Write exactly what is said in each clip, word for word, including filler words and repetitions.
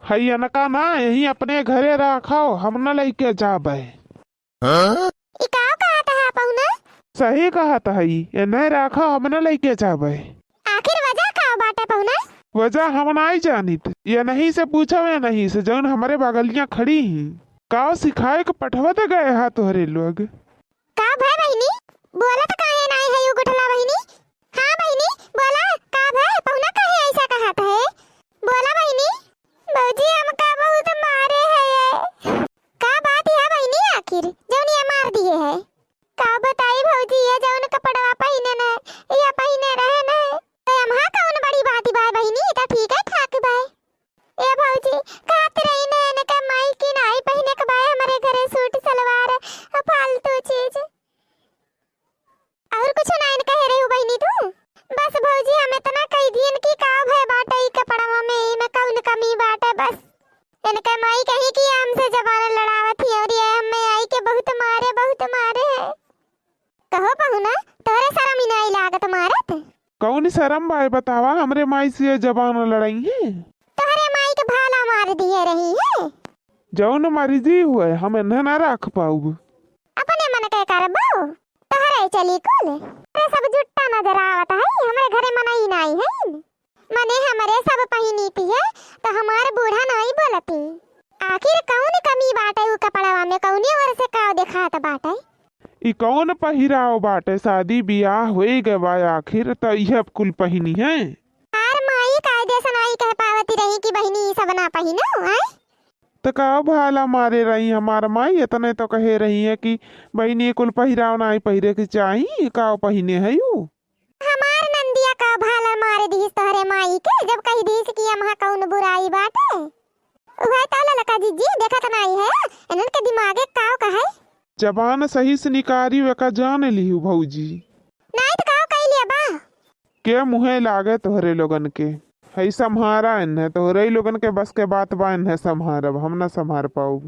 हई इनका ना, यहीं अपने घरे राखो, हम न लइके जाबे। ई काव कहत है पहुना? सही कहत हई, इन्हें राखो, हम न लइके जाबे। आखिर वजह काव बाटे पहुना? वजह हम नाई जानित, इन्हीं से पूछो, इन्हीं से जौन हमरे बगलिया खड़ी ही। काव सिखाए के पठवत गए हा तोहरे लोग? का भय बहिनी, बोलत काहे नाई है यू गुठला बहिनी? हाँ बहिनी, बोला, का भय? पहुना काहे ऐसा कहत है? बोला बहिनी। भौजी, हमका बहुत मारे है ये। का बात है बहिनी, आखिर जौन ये मार दिए है? का बताई भौजी, ये जौन कपड़वा पहिने न, ये पहिने रहे न, तो हमहा कौन बड़ी बात बा बहिनी, ये तो ठीक है ठाक बा। ए भौजी, कहत रही न इनके माई की नाई पहिने के बाय हमरे घरे सूट सलवार, फालतू चीज। और कुछ नाइन कहे रही बहिनी तू? बस भौजी, हम इतना कह दियन कि का भय बाटे ई कपड़वा में, ई में कौन कमी बाटे, बस। इनके माई कही कि हमसे जबान लड़ावत ही और ये हमें आई के बहुत मारे, बहुत मारे है। कहो पहुना, तोहरे शरम ही नाई लागत मारत? कौन शरम बाय बतावा, हमरे माई से ये जबान लड़ाई है? तोहरे माई के भाला मार दिए रही है। जौन मर्जी हुए, हम इन्हें ना रख पाउब। अपने मन के करबो, तोहरे चली कुल। अरे सब जुट्टा नजर आवत है, हमरे घरे मनई नाई है। मने हमरे सब पहिनी थी है, तो हमार बूढ़ा नाई बोलती। आखिर कौन कमी बाटे उ कपड़वा में, कौने ओर से काव देखात बाटे? ई कौन पहिराव बाटे? शादी बियाह होई गवा आखिर, त इहे कुल पहिनी है। आर माई कायदे से नाई कह पावती रही कि बहिनी ई सब ना पहिनो, आय? त का भाला मारे रही हमार माई, इतने तो कहे रही है कि बहिनी कुल पहिराव नाई पहिरे के चाही, का पहिने है यू? हमार नंदिया का भाला मार दिहिस तोहरे माई के, जब कह दिहिस कि हमहा कौन बुराई बाटे। उहे तो ललका जिज्जी देखत नाई है, इन्हन के दिमागे काव कहे। जबान सही से निकारी, वेका जान लिहू भौजी। नाई तो काव कह लिया बा। के मुहे लागे तोहरे लोगन के। हई सम्हारा इन्हें, तोहरे ही लोगन के बस के बात बा, इन्हें सम्हारब, हम ना सम्हार पाउब।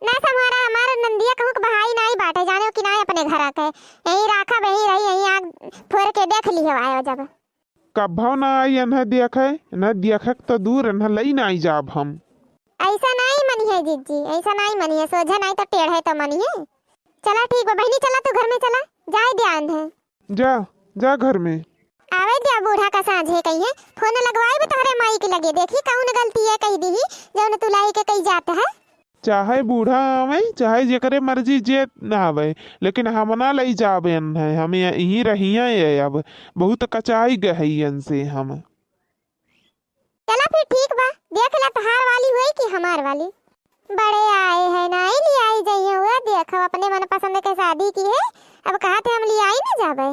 ना सम्हारा, हमार नंदिया कहूँ के बहाई नाई बाटे, जाने कि नाई अपने घरा के। यहीं राखब, यहीं रही, यहीं आग फोर के देख लिहो आयो जब। कभो ना आई इन्हें देखे, इन्हें देखे के तो दूर, इन्हें लई नाई जाब हम। ऐसा नाई मनी है जिज्जी, ऐसा नाई मनी है, सोझा नाई तो टेढ़े तो मनी है। चला ठीक बा बहिनी, चला तू घर में चला, जाए दिया इन्हें। जा, जा घर में। आवे दिया बूढ़ा का साँझे कहिए, फोन लगवाई भी तोहरे माई के लगे, देखी कौन गलती है कह दीही, जौन तू लाई के कही जात है। चाहे बूढ़ा आवे, चाहे जेकरे मर्जी जे ना आवे, लेकिन हम ना लई जाबे इन्हें, हम यहीं रहिए ये अब, बहुत कचाई गए हैं इनसे हम। चला फिर ठीक बा, देख ले तोहार वाली होई कि हमार वाली। बड़े आए हैं, नाई लियाई जइहे हुआ, देखो अपने मनपसंद के शादी की है, अब कहा थे हम लियाई ना जाबे।